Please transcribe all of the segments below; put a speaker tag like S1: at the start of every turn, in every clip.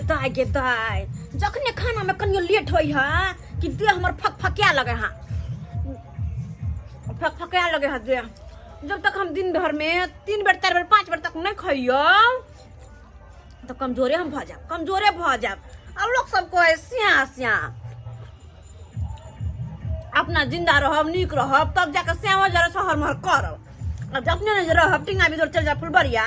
S1: दाय गे दाय, जखने खाना में कनियो लेट होई है कि देह हमर फकफकिया लगे है, फकफकिया लगे है देह। जब तक हम दिन भर में 3 बेर 4 बेर 5 बेर तक नहीं खइयो तो कमजोरे हम भऽ जायब, कमजोरे भऽ जायब। आ लोक सब कहे सिया सिया अपना जिंदा रहब, नीक रहब, तब जाके श्यामा जरा शहर महर करब। आ जखने नहि रहब टिंगा बिदोर चलि जायब फुलबरिया,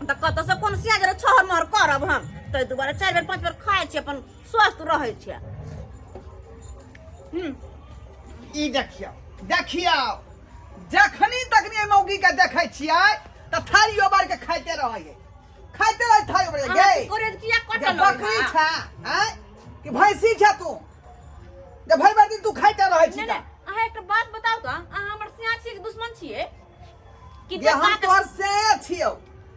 S1: तऽ कतऽ से कोन सिया जरा शहर महर करब हम। ताहि दुआरे 4 बेर 5 बेर खाइ छी, अपन स्वस्थ रहै छियै।
S2: ई देखियौ, देखियौ, जखनी तखनी एहि मौगी के देखै छियै तऽ थारी ओबार के खाइते रहै, खाइते रहै थारी ओबार के।
S1: अहाँ कोरेज किया कटल
S2: जे बकरी छा आँय कि भैंसी छा तू जे भरि भरि दिन तू खाइते रहै छी?
S1: नहि नहि, अहाँ एकटा बात बताउ तऽ, अहाँ हमर सिया छियै कि दुश्मन छियै? कि
S2: जे हम तोहर से छियौ,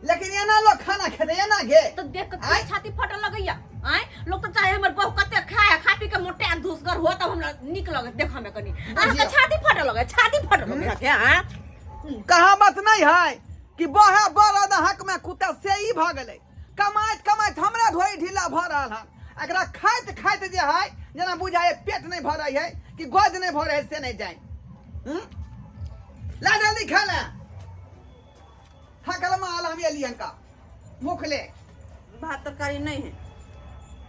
S2: लेकिन एना लोग खाना खेतै एना गे?
S1: तऽ देख कऽ की छाती फटल लगैया? आँय, लोक तऽ चाहे हमर बहू कते खाए, खा पी के मोटा धूसगर हो तब हमरा नीक लगत देखऽ मे कनि। अहाँके छाती फटल लगैया, छाती फटल लगैया के? आँय,
S2: कहावत नहीं है कि बहे बरद हक में कुत्ता, से ई भऽ गेलै। कमाइत कमाइत हमरा धोई ढीला भऽ रहल हन, एकरा खाइत खाइत जे है जेना बुझाइ पेट नहीं भरै है कि गोद नहीं भरै है, से नहीं जाए। ला जल्दी खा ले, थकल माल हम एलियन का मुख ले।
S1: भात तरकारी नहीं है।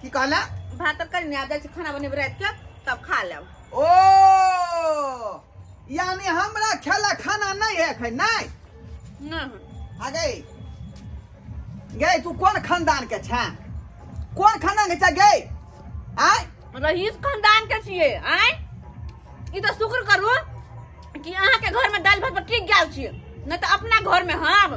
S2: की कहला?
S1: भात तरकारी नहीं, आ जाइ छी खाना बनेबै राति के तब खा लेब।
S2: ओ यानी हमरा खेला खाना नहीं है एखन? नहीं
S1: नहीं।
S2: आ गई गई, तू कोन खानदान के छे? कोन खानदान के छे गई? आय
S1: रईस खानदान के छियै। आय ई तऽ शुक्र करू कि अहाँ के घर में दालि भात पर टिक गेल छी, नहीं तऽ अपना घर में हम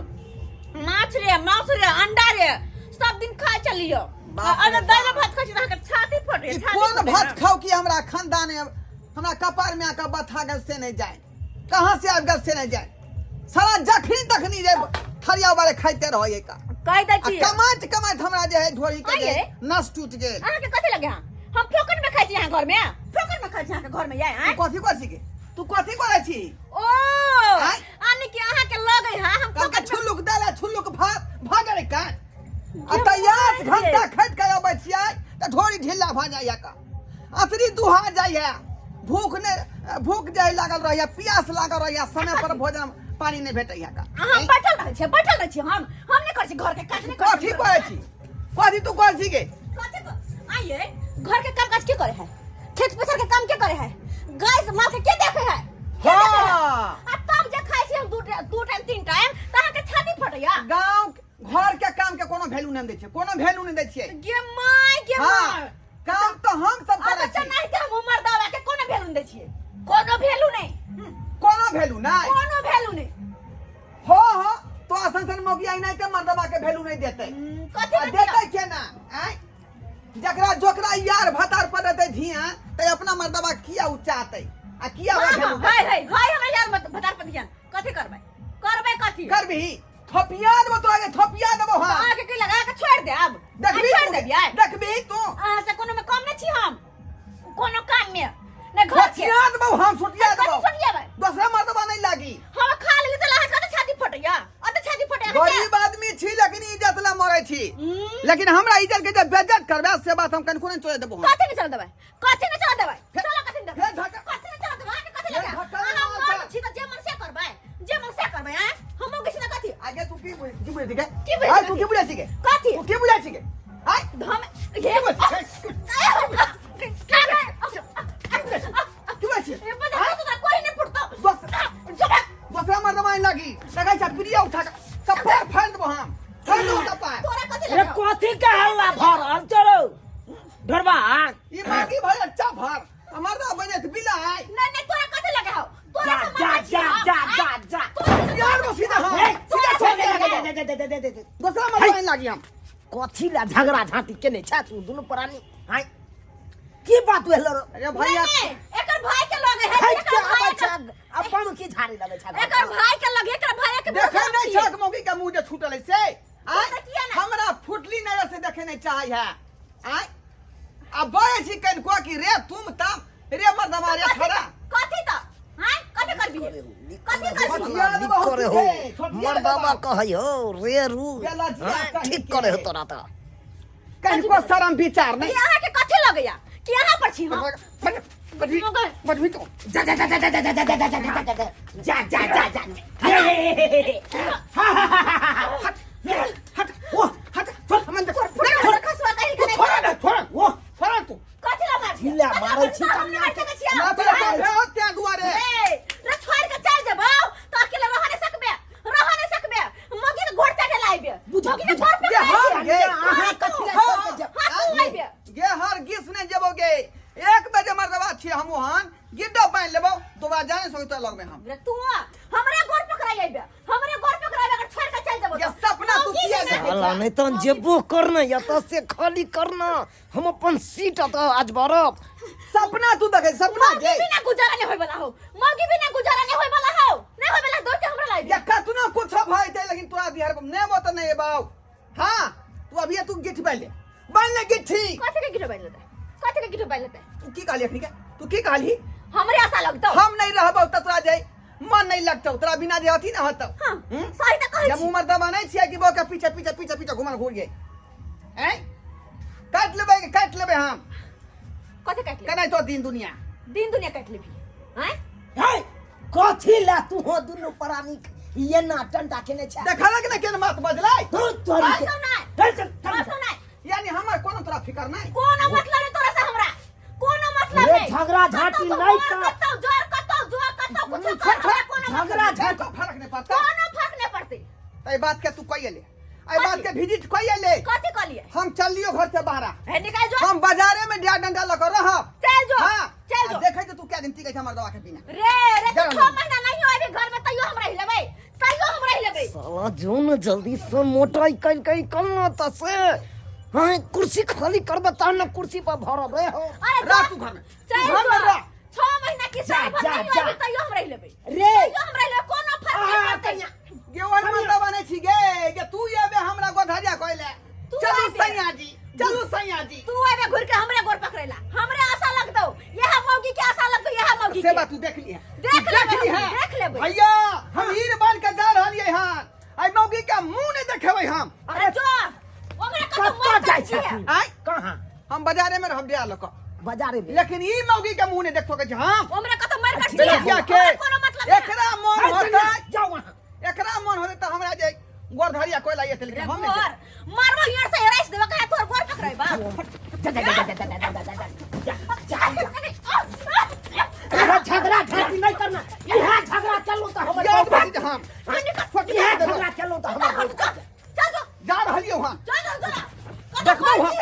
S1: माछ रे मांस रे अंडा रे सब दिन खाइ छलियो।
S2: बाप रे
S1: अगर दालि
S2: बाप।
S1: भात खाइ छी तऽ अहाँके छाती फटे,
S2: ई
S1: छाती
S2: कोन
S1: फटे।
S2: भात खाउ कि हमरा खानदान में हमरा कपार में आके बथा गेल से नहीं जाए, कहाँ से आबि गेल से नहीं जाए। सारा जखनी तखनी जे थरिया बारे खाइते रहे का
S1: कहि दै
S2: आ
S1: छी।
S2: कमाइत कमाइत हमरा जे है ढोरी के जे
S1: आइए।
S2: नस टूट गेल।
S1: अहाँके कथी लगे? हँ, हम फोकट में खाइ छी अहाँ घर में, फोकट में खाइ छी अहाँके घर में। याय
S2: तू कथी करै छी गे? तू कथी करै छी?
S1: ओ
S2: आँय?
S1: आने कि अहाँके लगे है हम
S2: कहलकै
S1: फोकट में
S2: छुल्लुक दालि आ छुल्लुक भात भऽ गेलै काज आ
S1: जे
S2: तैयार
S1: मोबाइल
S2: घंटा
S1: रे।
S2: खैत के अबै छियै तऽ ढोरी ढीला भऽ जाइए का, असरी दुहा जाइए। भूख नहि, भूख जे लागल रहैए, प्यास लागल रहैए, समय पर भोजन पानी नहि भेटैए का।
S1: अहाँ बैठल रहै छियै, बैठल रहै छियै। हम नहि करै छी घर के काज, नहि करै
S2: कथी
S1: छी।
S2: करै छी? कथी तू करै छी गे?
S1: कथी आइए, घर के काम काज के करे है? खेत पथार के काम के करे है? गाय से माल के के देखे है? के देखे है?
S2: हाँ।
S1: आ तब जे खाइ छी हम दू टाइम 3 टाइम तऽ अहाँके छाती फटैया।
S2: गाँव घर के काम के कोनो वैल्यू नहि दै छियै, कोनो वैल्यू नहि दै छियै।
S1: गे my गे
S2: हाँ,
S1: my.
S2: काम तऽ हम सब करै
S1: अच्छा
S2: छी।
S1: नहीं के हम उमर दावा के कोनो वैल्यू नहीं दै छियै, कोनो वैल्यू नहीं।
S2: कोनो वैल्यू नहीं,
S1: कोनो वैल्यू नहीं।
S2: हो हो, तो असन सन मौगी आई नहीं ते मर्दबा के वैल्यू नहीं देते।
S1: कथी
S2: आ
S1: में
S2: देते केना? आँय, जकरा जोकरा यार भतार पर रहते धिया ते अपना मर्दबा किया उचाते आ किया
S1: हाँ,
S2: ओकरा
S1: हाँ,
S2: वैल्यू
S1: हाय हाय हाय, हमरा यार मत भतार पर ध्यान। कथी करबै? करबै कथी?
S2: करबिही? थपिया देबो तोरा के, थपिया देबो। हां,
S1: अहाँ के की लगा के छोड़ दे अब?
S2: देखबी
S1: छोड़
S2: तू?
S1: देबियै?
S2: देखबी तू?
S1: अहाँ से कोनो में कम नहीं छी हम, कोनो काम में नहीं। घर के
S2: सोटिया देबो हम, सोटिया
S1: कथी
S2: देबो।
S1: सोटियाबै?
S2: दोसरा मर्दबा नहीं लागी।
S1: हम खा लेली तऽ अहाँ के छाती फटैया, अत छाती फटैया।
S2: गरीब आदमी छी लेकिन इज्जत ला मरै छी, लेकिन हमरा इज्जत के जे बेइज्जत करबै से बात हम कनिको नहीं चले देबो हम।
S1: कथी नहीं चल देबै? कथी नहीं चल देबै? चलो, कथी नहीं देबै?
S2: फेर धक्का-
S1: कथी नहीं चल देबै? अहाँके कथी
S2: फेर
S1: लगे?
S2: धक्का
S1: अहाँ
S2: मारता।
S1: मर्द छी तऽ जे मन से करबै, जे मन से करबै। आँय, हमहूँ किछु ने कथी
S2: आगे तू की बुझ, की बुझै छी गे?
S1: की बुझै
S2: आय
S1: छी?
S2: तू की बुझै छी गे?
S1: कथी?
S2: तू की बुझै छी गे? आय
S1: धम
S2: की
S1: ये
S2: बुझै छी? की बुझै छी?
S1: ए बता तो कोई नहीं फुटतो।
S2: दोसरा मर्दबा नहीं लागी लगै छै, प्रिया उठा के कपार फाड़ि देबो हम, फाड़ि देबो कपार।
S1: तोरा कथी
S3: रे
S1: लगे?
S3: कथी के हल्ला भऽ रहल चलो ढोरबा?
S2: ई मांगी भर अच्छा भर हमर दा बने त बिलाई।
S1: नहीं नहीं, तोरा कथी लगे हो? तोरा
S3: जा
S1: से
S3: जा
S1: मांगे छी
S3: जा
S1: हम,
S3: जा
S1: आँय?
S3: जा जा
S1: तोरा से
S2: यार वो सीधा हम
S3: ए,
S2: सीधा छोड़
S3: दे
S2: दे
S3: दे दे दे दे दे दे दे।
S2: दोसरा मर्दबा नहीं लागी हम।
S3: कथी ला झगड़ा झांटी केने छै तू दुनू प्राणी? हाय, की बात भेल रो?
S2: अरे भैया
S1: नहीं, नहीं, एकर भाई के लगे है,
S3: खैत के
S1: एकर भाई
S3: आबै
S1: के
S3: छै अपन की झाड़ी लगै छै?
S1: एकर भाई के लगे, एकर भाई के
S2: देखे
S1: बहुत
S2: नहीं
S1: छियै।
S2: छक मौगी के मुंह जे छूटल है से आय
S1: तो किया ना?
S2: हमरा फुटली नजर से देखे नहीं चाहे है। आय आ बड़े छी कनिको कि रे तुम तम रे मर्दबा रे खड़ा
S1: कथी त हां, कथी करबी? कथी करबी?
S2: छोटिया देबो हम
S3: करे हो
S2: सीधे, छोटिया
S3: मर्दबा
S2: देबो।
S3: कहै हो रे रू
S2: बेला जिया
S3: हाँ,
S2: कहीं
S3: ठीक
S2: के।
S3: करे हो तोरा त।
S2: कनिको शरम विचार नहीं।
S1: ये अहाँ के कथी लगैया कि अहाँ पर छी हम?
S2: बजबी बजबी तो।
S3: जा जा जा जा जा जा जा जा जा जा जा जा जा जा जा जा। हट
S2: हट ओ हट, छोड़ हमन देख।
S1: छोड़ खसवा कहीं के नहीं।
S2: छोड़ ना, छोड़ वो, छोड़ तू।
S1: कथी ला मार छी?
S3: ढीला मारै छी।
S1: हम नहीं मार सकै छी।
S2: ना तो हो त्या दुआरे।
S1: ए रे, छोड़ के चल जेबौ त अकेले रह नहीं सकबे, रह नहीं सकबे। मगी के गोड़ चाटे लाइबे।
S3: बुझा,
S1: मगी के
S3: बुझा।
S1: गोड़ पे
S2: गे हर गे।
S3: अहाँ कथी ला छोड़ के जाब?
S1: हां, तू आइबे।
S2: गे हर गिस ने जेबोगे। एक बजे मर्दबा छी हम वहां गिड्डो बांध लेबो, दोबारा जाने सो तो लग में हम।
S1: रे तू हमरे गोड़ पकड़ाई आइबे, हमरे गोड़ पकड़ाई अगर छोड़ के चल जेबौ।
S2: ये सपना तू किया देखै
S3: साला नहीं तहन जेबो करना एतऽ से खाली करना, हम अपन सीट एतऽ आज भरब।
S2: सपना तू देखै सपना
S1: मौगी
S2: गे।
S1: बिना गुजारा नहीं होय वाला हो, मौगी बिना गुजारा नहीं होय वाला हो, नहीं होय वाला। दौड़ के हमरा लाइबे।
S2: ये कतनो कुछ भय ते, लेकिन तोरा बिहार पर ने बो त नहीं एबौ। हां, तू अभी तू गिठ बांध ले, बांध ले गिट्ठी।
S1: कथी के गिठो बांध लेतै? कथी के गिठो बांध लेतै?
S2: तू की कहली अखनी के? तू की कहली?
S1: हमरे आशा लगतौ।
S2: हम नहीं रहबौ त तोरा जाय मन नहीं लगतौ, तोरा बिना जे अथी ना होतौ।
S1: हां,
S2: हम्म?
S1: सही त कहै
S2: जब
S1: छी।
S2: उमर दबा नहीं छियै कि बो के पीछे पीछे पीछे पीछे घुमल घूर गए हैं। काट लेबै, काट लेबै हम।
S1: कथी काटि लेबी?
S2: केना तो दिन दुनिया।
S1: दिन दुनिया काटि लेबी हैं?
S3: हे, कथी ला तू हो दुनू प्राणी ये ना टंटा केने छै?
S2: देखलक ने केन बात बजलै।
S3: धुर तोरी के।
S1: बाजौ नहि।
S3: चल चल चल।
S1: बाजौ नहि।
S2: यानी हमर कोनो तोरा फिकर नहीं।
S1: कोनो मतलब नहीं तोरा से हमरा, कोनो मतलब
S3: रे
S1: नहीं।
S3: झगड़ा झांटी
S1: कतौ
S3: नहीं
S1: मर,
S3: कर।
S1: कतौ जोर, कतौ जोर, कतौ कुछ कर, हमरा कोनो मतलब
S3: झगड़ा
S1: नहीं।
S3: झांटी
S2: को फर्क नहीं पड़ता।
S1: कोनो फर्क नहीं पड़ते।
S2: एहि बात के तू कहिए ले, एहि बात के विजिट कहिए ले।
S1: कथी कहलिए?
S2: हम चलियो घर से बाहर।
S1: हे निकाल जो।
S2: हम बाजारे में डा डंडा लऽ कऽ रहब।
S1: चल जो।
S2: हाँ,
S1: चल
S2: आ
S1: जो।
S2: देखै तऽ तू क्या दिन टिकै छै हमर दवा के बिना।
S1: रे रे,
S2: जा
S1: तू
S2: रहल।
S1: 6 महीना नहीं आबे घर में तैयो हम रहि लेबै, तैयो हम रहि लेबै।
S3: साला जो न जल्दी से मोटाई कल कई कल न त से हाँ कुर्सी खाली करबे तहन न कुर्सी पर भरब रे हो।
S1: अरे
S2: रह
S1: जा।
S2: तू घर में।
S1: चल
S2: तू घर में
S1: जो।
S2: रह।
S1: 6 महीना की
S3: जा,
S1: साल भर
S3: जा,
S1: नहीं
S3: जा।
S1: आबे तैयो हम रहि लेबै।
S3: रे।
S1: तैयो हम रहि लेबै, कोनो फर्क नहीं
S3: आ,
S1: पड़तै।
S3: कन्या।
S2: गे ओहि मर्दबा नहि छी गे, गे तू एबे हमरा गोधरिया कहले।
S1: तू
S2: चलू
S1: आबे।
S2: सैया जी, चलू सैया जी।
S1: तू आबे घुर के हमरे गोड़ पकड़ेला, हमरे आशा लगतौ, यह मौगी के आशा लगतौ, यह मौगी
S2: से
S1: के।
S2: बात तू देख लिहे।
S1: देख
S2: तू
S1: लेबै
S2: लिहे।
S1: हम, देख लेबै।
S2: भैया हम हीर बांध के जा रहलियै हन, आइ मौगी के मुंह नहि देखेबै हम।
S1: अरे जो ओकरा कतौ
S3: कतऽ
S1: मर
S3: जाइ
S1: जाइ
S3: छै
S1: छै।
S2: आइ
S3: कहाँ?
S2: हम बाजारे में रहब डेरा लऽ कऽ,
S3: बाजारे में।
S2: लेकिन ई मौगी के मुंह नहि देख सकै छी हम।
S1: ओमरे कतौ मर कट
S2: बेटिया के
S1: हमरा कोनो मतलब नहीं।
S2: एकरा मन
S3: हाय,
S2: होतै,
S3: कन्या, जाओ वहाँ।
S2: एकरा मन होतै तऽ हमरा जे गोरधरिया कोयला येतै, लेकिन
S1: रे
S2: हम नहि
S1: गोर मारबो हियर से हेराइस देबो, कहे तोर गोर पकड़ाइबा।
S3: जा जा जा जा जा जा जा जा जा जा जा। यहाँ झगड़ा झांटी नहीं करना, यहाँ झगड़ा चलो तो हमर
S2: याद
S3: बहुत
S2: भऽ जेतै हम।
S3: यहाँ झगड़ा चलो तो हमर बहुत
S1: चल जो।
S2: जा रहलियौ हन।
S1: चल जो, चल।
S2: देखबौ हम।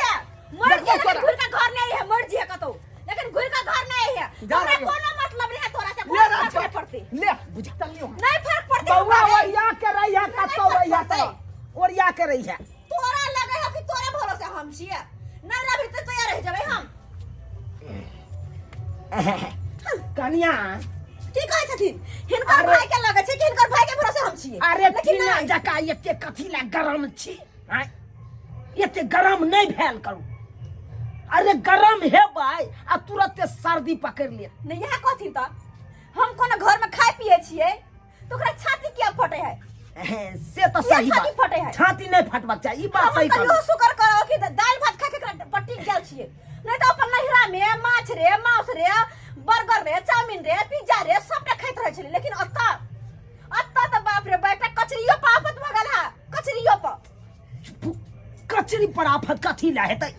S1: मर
S2: देखबौ
S1: जी,
S2: तोरा।
S1: लेकिन घुर का घर नहीं है, मर जी है कतौ, लेकिन घुर का घर नहीं है।
S2: जा
S1: हमरा
S2: रहियो।
S1: कोनो मतलब नहीं है तोरा से,
S2: ले
S1: कोनो
S2: राज
S1: फर्क नहीं पड़ते।
S2: ले बुझा चलियौ हन।
S1: नहीं फर्क पड़ते
S3: बउआ
S1: हमरा।
S3: ओरिया के रही है, कतौ रही है तो ओरिया के रही है।
S1: तोरा लगे है कि तोरे भरोसे हम छिए, नहीं रहबी तो तैयार रह जेबै हम।
S3: कनिया
S1: की कहै छथिन? हिनकर भाई के लगे छै कि हिनकर भाई के भरोसे हम छिए।
S3: अरे
S1: लेकिन
S3: टीना
S1: नहीं।
S3: जका एते कथी ला गरम छी? आँय? एते गरम नहीं भेल करू। अरे गरम हेबै आ तुरते सर्दी पकड़ लेत।
S1: नहीं, यहाँ कहथिन त हम कोनो घर में खाय पिए छिए तो ओकरा छाती किया फटे है?
S3: से तो
S1: किया
S3: सही
S1: छाती
S3: बात।
S1: फटे है?
S3: छाती नहीं फटबाक चाही, ई बात
S1: हम
S3: सही
S1: कहियो
S3: कहलहुँ।
S1: शुक्र करो कि दालि भात खा के एकरा पट्टी गेल छिए, नहीं तो अपन नैहरा में माछ रे, मांस रे, बर्गर रे, चाउमीन रे, पिज्जा रे, सबटा खाइत रहै छलै। लेकिन अतऽ अतऽ तऽ बाप रे बाप, एकटा कचरियो पर आफत भऽ गेल है, कचरियो पर।
S3: कचरी पर आफत कथी ला हेतै?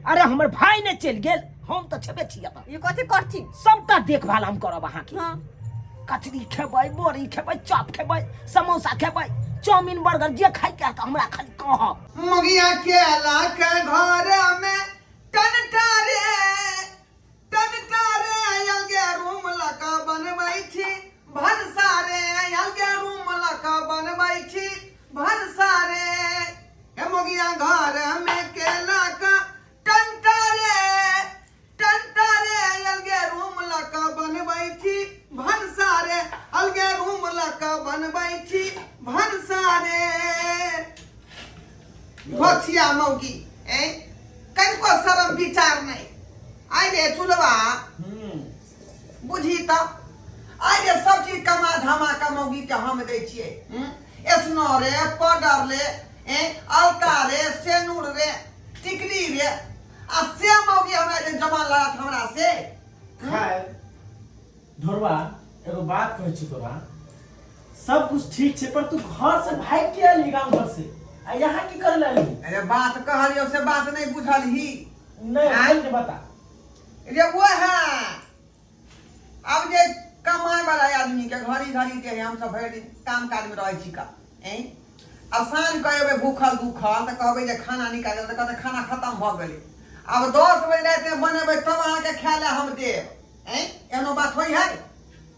S3: अरे हमर भाई ने चलि गेल, हम तऽ छेबे छी अपन।
S1: ई कथी करथिन?
S3: सबटा देखभाल हम करब अहाँके।
S1: हाँ।
S3: कचरी खेबै, बड़ी खेबै, चॉप खेबै, समोसा खेबै, चाउमीन बर्गर जे खाइके हत हमरा खाली कहब।
S2: मगिया केला के घर में टनटा रे, टनटा रे, अलगे रूम लका बनबै छी भनसा रे, अलगे रूम लका बनबै छी भनसा रे। हे मगिया घर में केला का टनटा रे, टनटा रे, अलगे रूम लका बनबै छी भनसा रे, अलगे रूम लका बनबै छी भनसा रे। भोथिया मौगी ए कनिको शरम विचार नहि। आइ रे चुलवा बुझी तऽ आइ रे सब चीज कमा धमा कऽ मौगी के हम दै छियै। एसनो रे, पाउडर रे, ए अलता रे, सेनूर रे, टिकली रे आ से मौगी हमरा जे जमा लागत हमरा से।
S4: खैर ढोरबा, एगो बात कहै छी तोरा, सब कुछ ठीक छै पर तू घर से भागि के एलही गाम घर से आ यहाँ की करे ला एलही?
S2: अरे बात कहलियो से बात नहीं बुझल ही।
S4: नहीं।
S2: आँय?
S4: नहीं बता।
S2: रे वो है अब जे कमाए वाला आदमी के घड़ी घड़ी के हम सब भरि दिन काम काज में रहै छी का ऐं अब साँझ के एबै भूखल दुखल तऽ कहबै जे खाना निकाल तऽ कहतै खाना खत्म भऽ गेलै। आब 10 बजे रातिमे बनेबै तब अहाँके खाय लए हम देब। ऐं एहनो बात होइ है?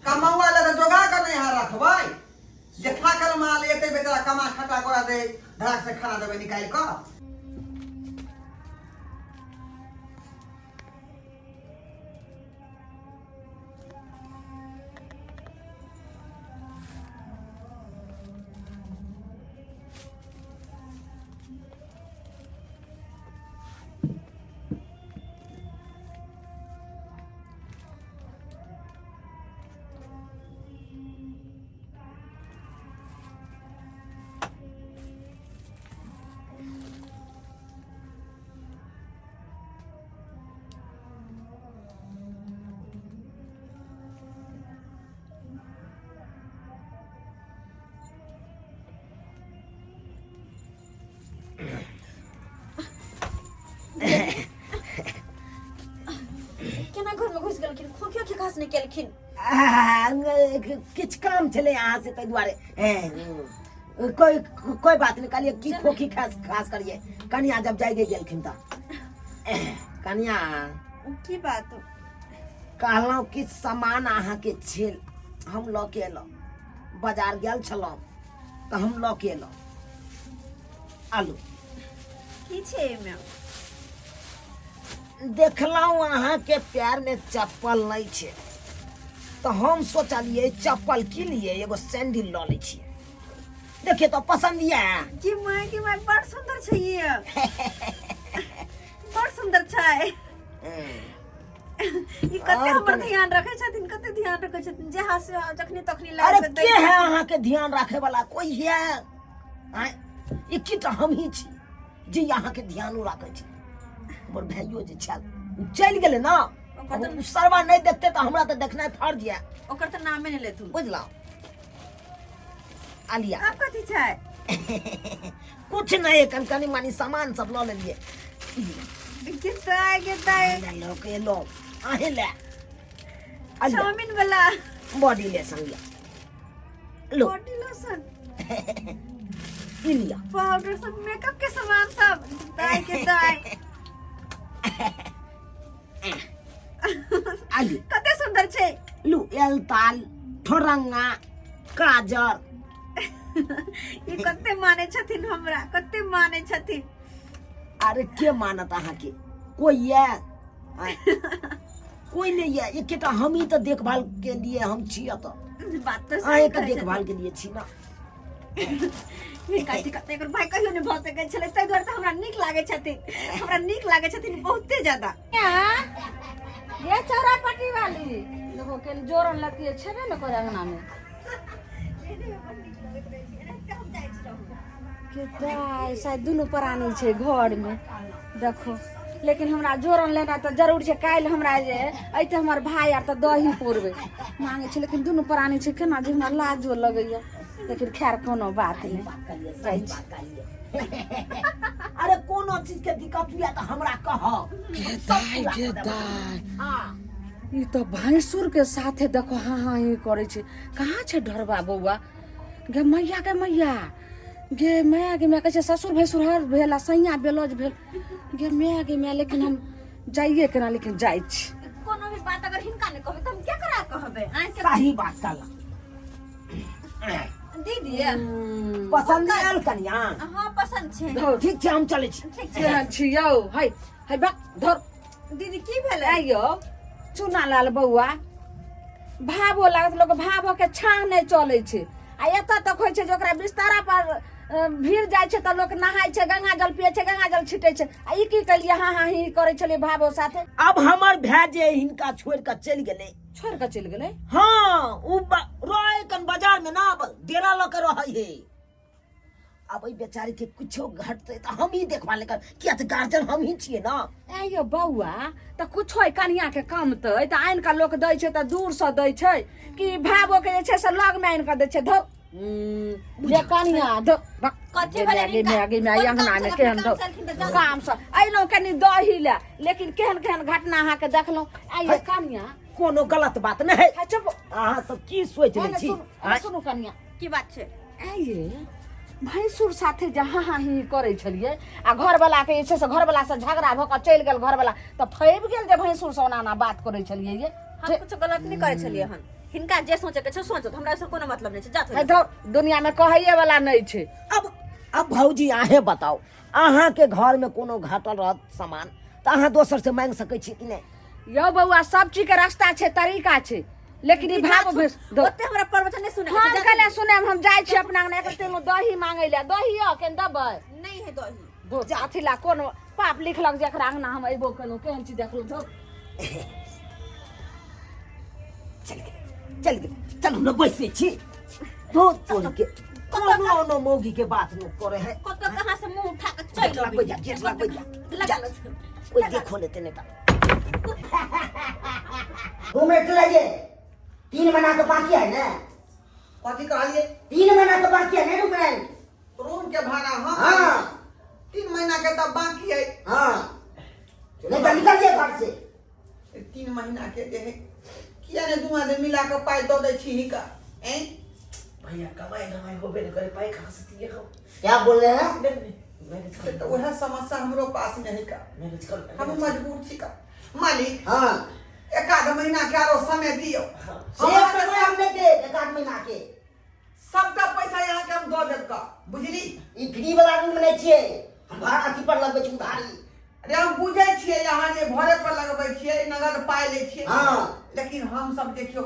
S2: कमौआ लए तऽ जोगा कऽ नहि अहाँ रखबै जे थाकल माल एतै बेचारा कमा खटा कऽ दे धड़ाक से खाना देबै निकालि कऽ।
S1: केना घर में घुस गेलखिन, खोखी ओखी घास नहि केलखिन?
S3: किछु काम छलै अहाँ से ताहि दुआरे। कोई कोई बात नहीं, कहलिए की खोखी खास खास करिए। कनिया जब जाइए गेलखिन तऽ कनिया
S1: की बात?
S3: कहलहुँ कि सामान अहाँके छेल हम लऽ के एलहुँ, बाजार गेल छलहुँ तऽ हम लऽ के एलहुँ आलू।
S1: की छै एहिमे?
S3: देखलहुँ अहाँके पैरमे चप्पल नहि छै तऽ हम सोचलियै चप्पल की लिए एगो सैंडल लऽ लै छियै। देखिए तो पसंद ये?
S1: की माय की माय, बड़ सुंदर छै ये, बड़ सुंदर छै ई। कते
S3: आओर
S1: हमर
S3: कोन?
S1: ध्यान रखै छथिन, कते ध्यान रखै छथिन जे हाथ से जखनी तखनी
S3: अरे
S1: लाबि कऽ दै
S3: के है
S1: छथिन।
S3: अहाँके ध्यान राखे वाला कोई है? आँय? ई की तऽ हमही छी जे अहाँके ध्यानो राखै छी। हमर भाइयो जे छल ओ चलि गेलै ने।
S1: ओकर तऽ
S3: ओ सरवा नहि देखते तऽ हमरा तऽ देखनाइ फर्ज यऽ।
S1: ओकर तऽ नामे नहि लेथुन।
S3: बुझलहुँ आलिया?
S1: आब कथी छै?
S3: कुछ नहि, एखन कनि मनि सामान सब लऽ लेलियै।
S1: गे दाइ।
S3: लऽ के एलहुँ अहें लए आलिया।
S1: चाउमिन वाला
S3: बॉडी लेसन लिअ, लो।
S1: बॉडी लोशन,
S3: ई लिअ।
S1: पाउडर सब, मेकअप के सामान सब। दाइ के दाइ।
S3: आलिया।
S1: कते सुंदर छै।
S3: लू एल ताल ठोरंगा काजर।
S1: ई कते माने छथिन हमरा, कते माने छथिन।
S3: अरे के मानत अहाँके? कोई ये आँय? कोई नहीं ये, एकेटा हम ही तऽ देखभाल के लिए हम छी एतऽ।
S1: बात तऽ सही
S3: अहें के
S1: कहै
S3: देखभाल के लिए छी ना।
S1: छथिन। हिनका दिक्कत एकर भाई कहियो नहि भऽ सकै छलै, ताहि दुआरे तऽ हमरा नीक लागै छथिन, हमरा नीक लागै छथिन बहुते ज्यादा।
S5: ये चौरा पट्टी वाली देखो के जोरन लगती है, छेबे न करे अंगना में। के दाइ, शायद दुनू प्राणी छै घर में देखो, लेकिन हमरा जोरन लेना तऽ जरूर छै। काल्हि हमरा जे अइते हमर भाय आर तऽ दही पौरबै मांगे छै, लेकिन दुनू प्राणी छै केना जे हमरा लाजो लगैया, लेकिन खैर कोनो बात नहि।
S3: कहलियै
S5: जाइ
S3: सही
S5: छी।
S3: बात कहलियै। अरे कोनो चीज के दिक्कत हुए तऽ हमरा कहब, हम सब
S5: दाइ
S3: पूरा
S5: गे
S3: कऽ देब।
S5: दाइ।
S3: हाँ।
S5: ई तऽ भैंसुर के साथे देखो हाँ हाँ ही करै छै। कहाँ छै ढोरबा बौआ? गे मैया, गे मैया, गे माय, गे माय, कहै छै ससुर भैंसुर हर भेल आ सैया बेलज भेल। गे माय, गे माय, लेकिन हम जाइए केना? लेकिन जाइ छी।
S1: कोनो भी बात अगर हिनका नहि कहबै तऽ हम केकरा कहबै? आँय के
S3: सही बात कहला
S1: दीदी।
S3: पसंद आयल कनिया?
S1: हाँ, पसंद छै।
S5: धर।
S3: ठीक छै, हम चलै छी।
S1: ठीक छै।
S5: केहन छी यौ? है है बा धर।
S1: दीदी, की भेलै?
S5: आइ यौ चूना लाल बौआ, भावो लागत लोक भावो के छाह नहि चलै छै आ एतऽ तक होइ छै जे ओकरा बिस्तारा पर भीड़ जाइ छै तऽ लोक नहाय छै, गंगा जल पियै छै, गंगा जल छिटै छै, आ ई की केलियै? हाँ हाँ ही करै छलियै भावो साथे।
S3: अब हमर भाय जे हिनका छोड़ि कऽ चलि गेलै।
S5: छोड़ि कऽ चलि गेलै?
S3: हाँ, उ रहै कन बाजार में ना, अब डेरा लऽ के रहै है। आब एहि बेचारी के कुछो घटतै तऽ हम ही देखभाल करब, किया तऽ गार्जियन हम ही छियै ना।
S5: ऐ यौ बौआ, तऽ कुछो कनिया के कमतै तऽ आनि कऽ लोक दै छै तऽ दूर से दै छै कि भावो के जे छै से लग में आनि कऽ दै छै? धौ जे कनिया धौ।
S1: कथी भेलै
S5: गे
S1: हिनका?
S5: माय गे माय,
S1: कोन
S5: अंगना
S1: काम
S5: में
S1: छल?
S5: केहन
S1: अपने
S5: धौ
S1: काम छलखिन तऽ जाउ।
S5: काम से अयलहुँ कनि दही लए, लेकिन केहन केहन घटना अहाँके देखलहुँ। ऐ यौ कनिया,
S3: कोनो गलत बात नहि है।
S5: है, चुप।
S3: अहाँ सब की सोच लै
S5: है ने,
S3: छी?
S5: सुनू,
S3: आँय?
S5: सुनू कनिया।
S1: की बात छै?
S5: ऐ ये भैंसुर साथे जे हाँ हाँ ही करै छलियै आ घरवला के जे छै से घरवला से झगड़ा भऽ कऽ चलि गेल घरवला, तऽ फैब गेल जे भैंसुर से ओना ओना बात करै छलियै ये।
S1: हम कुछो गलत नहि करै छलियै हन। हिनका जे सोचे के छै सोचत, हमरा से कोनो मतलब नहि छै। जात
S5: है धौ, दुनिया में कहैये वाला नहि छै।
S3: अब भौजी अहें बताउ, अहाँ के घर में कोनो घटल रहत सामान तऽ अहाँ दोसर से मांगि सकै छी कि नहि?
S5: यौ बौआ, सब चीज के रास्ता छै, तरीका छै, लेकिन ई भाव भैंस धौ।
S1: ओते हमरा प्रवचन नहि सुनै।
S5: हम कले सुनेम, हम जाइ छी अपना अंगना। एकर तेल दही मांगै ले। दही यऽ केन देबै?
S1: नहीं है दही।
S5: धौ, अथी ला कोन पाप लिखलक जे एकरा अंगना हम अयबो केलहुँ? केहन चीज देखलहुँ? धौ।
S3: चल गेलै, चल गेलै। चलू ने, बैसै छी। तो तोड़ के कोनो कोनो मौगी के बात न करे है।
S1: कत कहाँ से मुंह उठा के चल
S3: गेट लगबै जा, गेट लगबै जा। जा, ओइ देखो लेते नहीं तऽ
S6: रूम रेंट लगे 3 महीना के बाकी है ना?
S2: कथी कहलिए?
S6: 3 महीना के बाकी है ना रूम रेंट?
S2: रूम के भाड़ा? हाँ।
S6: हाँ।
S2: 3 महीना के तब बाकी है।
S6: हाँ, नहीं तो निकलिए घर से।
S2: 3 महीना के जे है, किया ने दू आदमी मिला के पाइ दऽ दै छी हिका ऐं?
S4: भैया, कमाई धमाई होबे नहीं करे, पाई कहाँ से दिए हम?
S6: क्या बोल रहे हैं?
S4: नहीं नहीं, मैनेज
S2: से
S4: कर।
S2: तऽ उएह समस्या हमरो पास में है का।
S4: मैनेज कर।
S2: हम मजबूर छी का मालिक।
S6: हाँ।
S2: एक आध महीना के आरो समय दियौ।
S6: से समय हम नहीं दे एक आध महीना के।
S2: सबटा पैसा यहाँ के हम दऽ देब का, बुझली?
S6: ई फ्री वाला रूम नहीं छिए, हम भाड़ा अथी पर लगबै छी, उधारी।
S2: अरे, हम बुझै छियै यहाँ जे भरे पर लगबै छियै, नगद पाइ लै छियै।
S6: हाँ।
S2: लेकिन हम सब देखियौ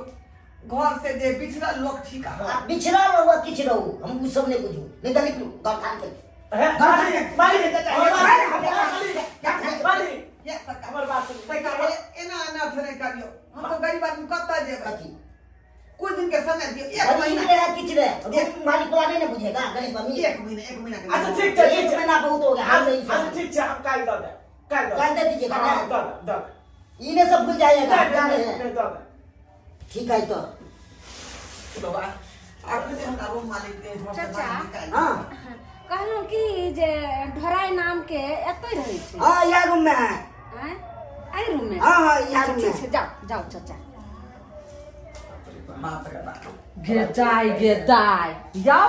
S2: घर से जे बिछड़ल लोक छी का।
S6: आ बिछड़ल रहू, किछु रहू, हम उ सब नहीं बुझू। नहीं तो निकलू घर खाली करू।
S4: मालिक, मालिक, मालिक, मालिक।
S2: ये सरकार।
S4: हमर बात सुनू।
S2: सरकार, एना अनर्थ नहि करियौ। हम सब गरीब आदमी कतऽ जेबै?
S6: कथी?
S2: कुछ दिन के समय दियौ, एक
S6: गरीब
S2: महीना।
S6: रहे किछु रहे, रूम मालिक वाला नहीं ना बुझेगा गरीब अमीर।
S2: एक महीना, एक महीना के।
S4: अच्छा, ठीक छै, ठीक
S6: एक
S4: छै।
S6: महीना बहुत हो गया, हम नहीं।
S4: अच्छा, ठीक छै, हम काल्हि दऽ देब, काल्हि दऽ।
S6: काल्हि दे दीजिएगा ना?
S4: हाँ, दऽ देब, दऽ देब।
S6: इन्हें सब भूल जाइएगा,
S4: नहीं,
S6: जा
S4: नहीं,
S6: रहे हैं।
S4: नहीं, दऽ देब।
S6: ठीक है तो।
S2: बाबा, अखने हमरा रूम मालिक के घर से
S5: चाचा।
S2: बाहर निकालि।
S6: हाँ।
S5: कहलहुँ कि जे ढोराइ नाम के एतै रहै छै?
S6: हाँ, यह रूम में है।
S5: आँय, एहि रूम में?
S6: हाँ हाँ, यह
S5: अच्छा,
S6: रूम में।
S5: ठीक छै, जाउ जाउ चाचा।
S2: बाप रे बाप।
S5: गे दाय, गे दाय, जाउ।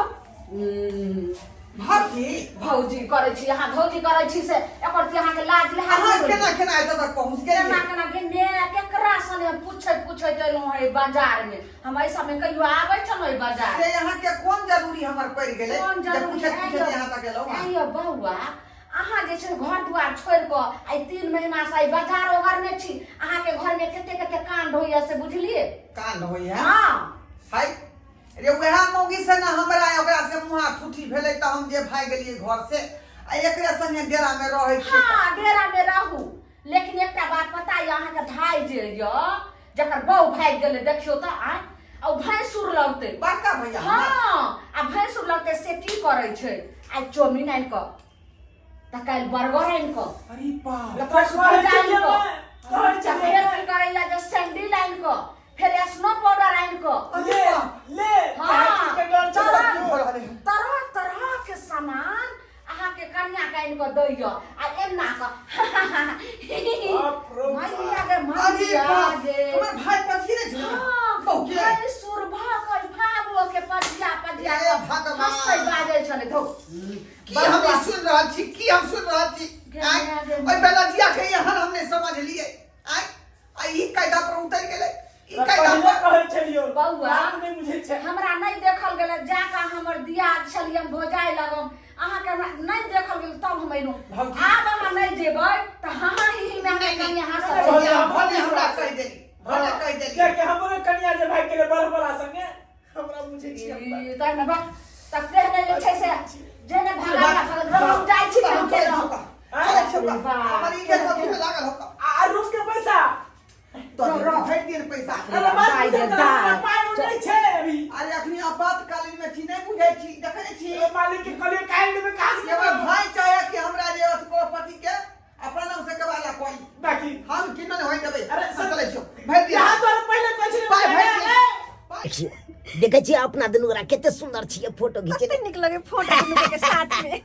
S2: भौजी।
S5: भौजी करै छी अहाँ, भौजी करै छी से एकर ती अहाँके लाज लेहाज
S2: अहाँ
S5: नहि होइए?
S2: केना केना एतऽ तक पहुँच
S5: केना
S2: गेलियै?
S5: केना गे ने, केकरा सने हम पूछैत पूछैत एलहुँ हँ एहि बाजार में। हम एहि सबमे कहियो आबै छलहुँ एहि बाजार?
S2: से यहाँ के कोन जरूरी हमर पड़ि गेलै
S5: कोन
S2: जे
S5: जरूरी?
S2: पूछैत पूछैत यहाँ तक एलहुँ हँ?
S5: ऐ यौ बौआ, अहाँ जे छै घर दुआर छोड़ि कऽ आइ 3 महीना से आइ बाजार ओगरने छी। अहाँके घर में कते कते कांड होइया से बुझलियै?
S2: कांड होइया?
S5: हाँ।
S2: हाय रे, वएह मौगी से ना हमरा ओकरा से मुहा ठूठी भेलै तऽ हम जे भागि गेलियै घर से आ एकरे संगे डेरा में रहै छियै।
S5: हाँ, डेरा में रहू, लेकिन एकटा बात पता यऽ अहाँके? भाई जे यऽ, जकर बहु भागि गेलै, देखियौ तऽ आय आ ओ भैंसुर लगतै।
S2: बड़का भैया हमर?
S5: हाँ, आ भैंसुर लगतै से की करै छै, आइ चाउमीन आनि कऽ तऽ काल्हि बर्गर आनि कऽ
S2: अरे बाप।
S5: तऽ परसू
S4: कहै
S5: पिज्जा आनि
S4: छलियै
S5: कऽ,
S4: ने, कहै
S5: तऽ
S4: छलियै
S5: फेर
S4: ने।
S5: की करैया जे सैंडल आनि कऽ, फेर स्नो पाउडर आनि कऽ।
S4: ले ले।
S5: हाँ।
S4: के डर छै।
S5: तरह
S2: की भऽ रहलै हन?
S5: तरह तरह के सामान अहाँके कन्या के आनि कऽ दैय आ एना कऽ
S4: बाप रो बाप।
S5: मैया गे
S2: अरे
S5: मैया
S2: बाप,
S5: गे।
S2: हमर भाई पछिए नहि छै।
S5: हाँ,
S2: बहु के
S5: भैंसुर भऽ कऽ भाबो के पजिया पजिया
S2: हे
S5: कऽ
S2: भगवान।
S5: हँसै बाजै छलै। धौ।
S2: की हम ई सुन रहल छी? की हम सुन रहल छी?
S5: गे
S2: आँय,
S5: माया गे।
S2: ओहि बेलजिया के एहन हम नहि समझलियै। आँय, आ ई कायदा पर उतरि गेलै ई कायदा
S4: पहिले
S2: पर।
S4: कहै छलियौ।
S5: बौआ।
S4: बात नहि बुझै छै।
S5: हमरा नहि देखल गेलै, जाकऽ हमर दियाद छलियै, हम भौजाइ लगम अहाँके हमरा नहि देखल गेल, तब हम अयलहुँ।
S2: भौजी।
S5: आब अहाँ नहि जेबै तऽ हाँ हाँ ही ही में अहाँके कनिया हँसत।
S4: नहि, भौजी, हम
S2: भले हमरा कहि देली, भले कहि देली।
S4: कियाकि हमरो कनिया जे भागि गेलै बड़ बड़ा संगे, हमरा बुझै छी हम बात।
S5: ई तहन बा तऽ तेहने जे छै से जेहने भगा भगा हम जाइ छी, हम
S2: चलै
S5: चलि
S2: छौ का, चलै छौ का। हमर ई जे अथी में लागल होता।
S4: आ रूम के पैसा?
S2: दऽ दे, भरि दियन पैसा।
S4: अरे बात
S5: दाइ
S4: बुझै
S5: गे
S4: तऽ
S5: दाइ।
S4: हमरा पाइ नहि छै अभी।
S2: अरे, अखनी आपातकालीन में छी, नहि बुझै छी, देखै नहि छी।
S4: ओ मालिक के कहलियै काल्हि
S6: देखै छियै अपना दुनू गोरा कते सुंदर छियै फोटो घिचेने।
S1: कते नीक लगे फोटो दुनू के साथ में।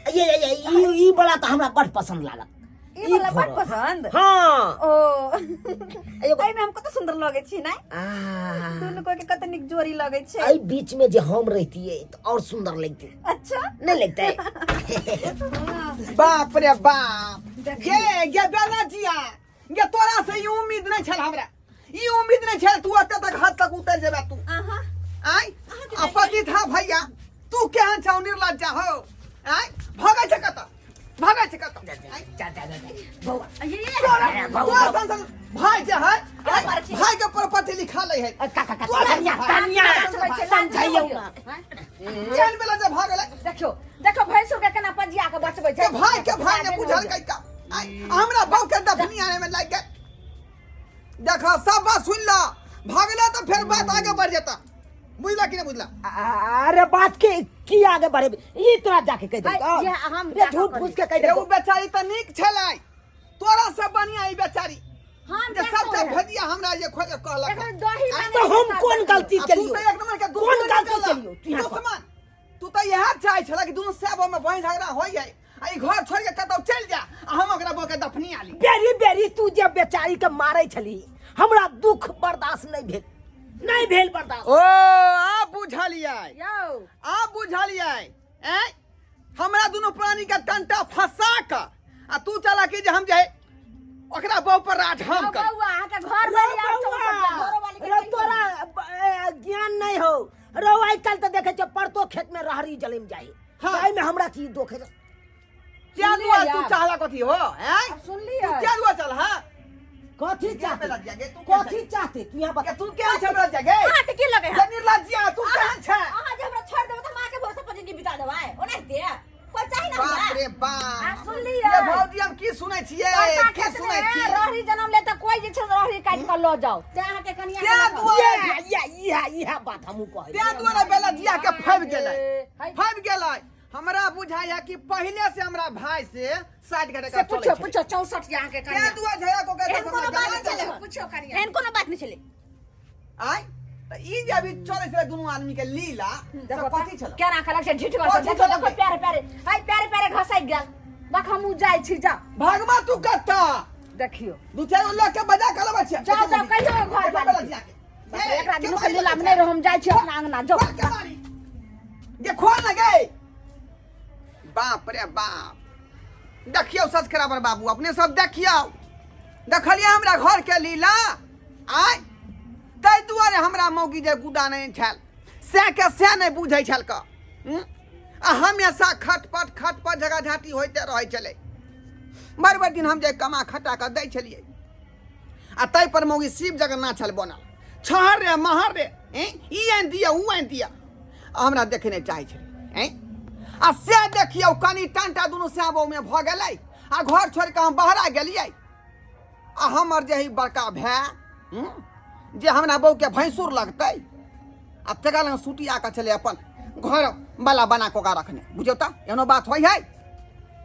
S6: ये ये ये ई ई वाला तऽ हमरा बड़ पसंद लागल।
S1: ई वाला बड़ पसंद?
S6: हाँ।
S1: ओ एहिमे हम कते सुंदर लगे छी ने, दुनू कोई के कते नीक जोड़ी लगे छै।
S6: एहि बीच में जे हम रहितियै तऽ और सुंदर लगतै।
S1: अच्छा
S6: नहीं लगतै?
S2: बाप रे बाप, गे गे बेला जिया गे, तोरा से ई उम्मीद नहीं छल हमरा, ई उम्मीद नहीं छल तू एते तक हद तक उतर जेबे तू।
S1: अहाँ
S2: आय आ पति था भैया, तू केहन छौ निर्लज्जा हो? आय भगै छै कतऽ, भगै छै कतऽ? आय,
S6: जा जा जा जा बौआ,
S2: तोरा तोरा सन सन भाई जे है, आय, भाई के प्रॉपर्टी लिखा ले है।
S6: काका काका
S2: तोरा
S6: कनिया
S2: भाई।
S6: कनिया समझाइयौ ना।
S2: केहन बेला जे भगलै।
S5: देखियो देखो भैंसुर के केना पजिया के बचबै छै।
S2: के भाई के भाई ने बुझल कै का। आय, हमरा बहू के दफनी आने में लागि गेल। देखो सब बात सुन ला, भागला तो फिर बात आगे बढ़ जाता, बुझला कि नहीं बुझला?
S3: अरे बात के की आगे बढ़े, ई तोरा जाके कह दे।
S5: है, ये हम
S3: रे
S5: जाके
S3: झूठ
S5: कह
S3: फूस के कह दे।
S2: रे उ बेचारी त नीक छलै, तोरा से बढ़िया ई बेचारी
S5: हम
S2: जे
S5: देखो
S2: सबटा
S5: है।
S2: भेदिया हमरा जे खोज के कहलक।
S5: एकर दही
S2: आय,
S5: बने
S3: तो हम
S5: के
S3: कोन
S5: साथ
S3: गलती
S2: आ तू
S3: केलियो?
S2: त एक नंबर के
S3: कोन
S2: दुश्मन
S3: गलती
S2: निकलला।
S3: केलियो? तू यहाँ पर।
S2: दुश्मन तू त इएह चाहै छला कि दुनू सेब में बहिन झगड़ा होई है आ ई घर छोड़ के कतौ चलि जा आ हम ओकरा बो के दफनी आली।
S3: बेरी बेरी तू जे बेचारी के मारै छली, हमरा दुख बर्दाश्त नहीं भेल, नहीं भेल बर्दाश्त।
S2: ओ आ बुझलियै,
S5: यौ
S2: आ बुझलियै, ऐ हमरा दुनू प्राणी के टंटा फंसा क आ तू चला कि जे हम जे ओकरा बहू पर राज हम
S5: यौ
S2: कर।
S5: बौआ, अहाँके घर
S3: रौ
S5: वाली आर
S3: बौआ,
S5: चौंसठ घरो वाली के
S3: रौ
S5: कहियौ।
S3: तोरा ज्ञान नहीं हो रौ। आइ काल्हि तऽ देखै छियै परतो खेत में रहरी जलमि जाइ।
S2: हाँ।
S3: एहिमे हमरा की दोख है?
S2: क्या
S5: सुनलियै
S2: दुआ तू
S5: यार?
S2: चाहला कथी हो? हैं?
S5: आब सुनलियै?
S2: तू क्या दुआ चल हां?
S3: कथी चाहते?
S2: बेला जिया गे, तू केहन
S3: कथी चाहते तू यहाँ
S2: के
S3: बता।
S2: तू केहन छै बेला जिया गे?
S1: अहाँके की लगे है?
S2: गे निर्लज्जिया, तू केहन छै?
S1: अहाँ जे हमरा छोड़ देबै तऽ माँ के भरोसा पर जिंदगी बिता देबै ओनाहिते? कोई चाही ना
S2: बाप
S1: हमरा।
S2: रे बाप,
S5: आ सुनलियै?
S2: ये भौजी हम की सुनै छियै,
S5: परता
S2: की
S5: खेत
S2: सुनै
S5: में
S2: छियै?
S5: रहरी जन्म ले तऽ कोई जे छै से रहरी काटि कऽ लऽ जाओ, तें अहाँके कनिया के
S2: तें
S5: लऽ कऽ।
S2: दुआरे
S3: इएह इएह इएह बात हमहूँ कहै
S2: तें दुआरे बेला जिया के फैब गेलै,
S5: है।
S2: फैब गेलै। हमरा बुझाइ है कि पहिले से हमरा भाई से साइड घटे
S5: से पूछो पूछो 64 अहाँके
S2: तें
S5: कनिया।
S2: दुआरे झगड़ा को के
S1: एहन कोनो बात नहि छलै।
S5: पूछो कनिया।
S1: एहन कोनो बात नहि छलै।
S2: आय त ई जे अभी चलै छलै दुनू आदमी के लीला से
S5: देखो
S2: कथी छलै?
S5: केना खलक छै ढिठगर
S2: कथी
S5: से। देखो
S2: छलै?
S5: देखो प्यारे प्यारे, हाय प्यारे प्यारे घसकि गेल। देख हमहूँ जाइ छी, जाओ।
S2: भगवा तू कत्ता?
S5: देखियो
S2: दू चारि गो लोग के बजा के लबै छियै।
S5: जाओ जाओ कहियो घर
S2: देखो
S5: वाली
S2: बेला
S5: के।
S2: जिया के।
S5: बाप रे, एकरा
S2: ए,
S5: दुनू के
S2: के
S5: लीला में नहि रहू, हम जाइ छी अपना अंगना, जाओ।
S2: खोल के मारी। गे खोल न गे। बाप रे बाप, देखियौ सब्सक्राइबर बाबू, अपने सब देखियौ, देखलियै हमरा घर के लीला? आय ताहि दुआरे हमरा मौगी जे गुदा नहि छल से के से नहि बुझै छल क आ हमेशा खटपट खटपट झगड़ा झाँटी होइते रहै छलै। बड़ बड़ दिन हम जे कमा खटा कऽ दै छलियै आ ताहि पर मौगी शिव जगन्नाथ छल बनल, छहर रे महर रे, ई आनि दिअ ऊ आनि दिअ, आ हमरा देखै नहि चाहै छलै। आ से देखियौ कनि टंटा दुनू सैं बहूमे भऽ गेलै आ घर छोड़ि कऽ हम बहरा गेलियै। आ हमर जे है बड़का भाय जे हमरा बहूके भैंसुर लगतै आ तकरा लग सुटिया कऽ छलै अपन घर वाला बना कऽ ओकरा रखने। बुझियौ तऽ एहनो बात होइ है?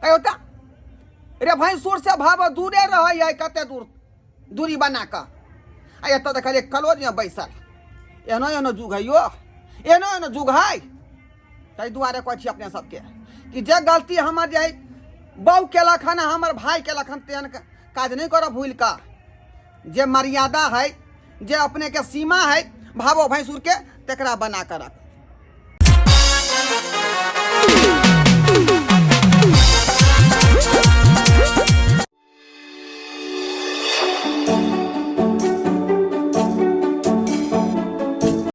S2: कहियौ तऽ रे भैंसुर से भाव दूरे रहै है, कते दूर दूरी बना कऽ। आ एतऽ देखलियै कलोजमे बैसल। एहनो एहनो जुग है यो, एहनो एहनो जुग है। ताहि दुआरे कहै छी अपने सबके कि जे गलती हमर जे बहू केलक हन, हमर भाई केलक हन, तेहन काज नहि करब भूलि कऽ। जे मर्यादा है, जे अपने के सीमा है भावो भैंसुर के, तकरा बना कऽ राखू।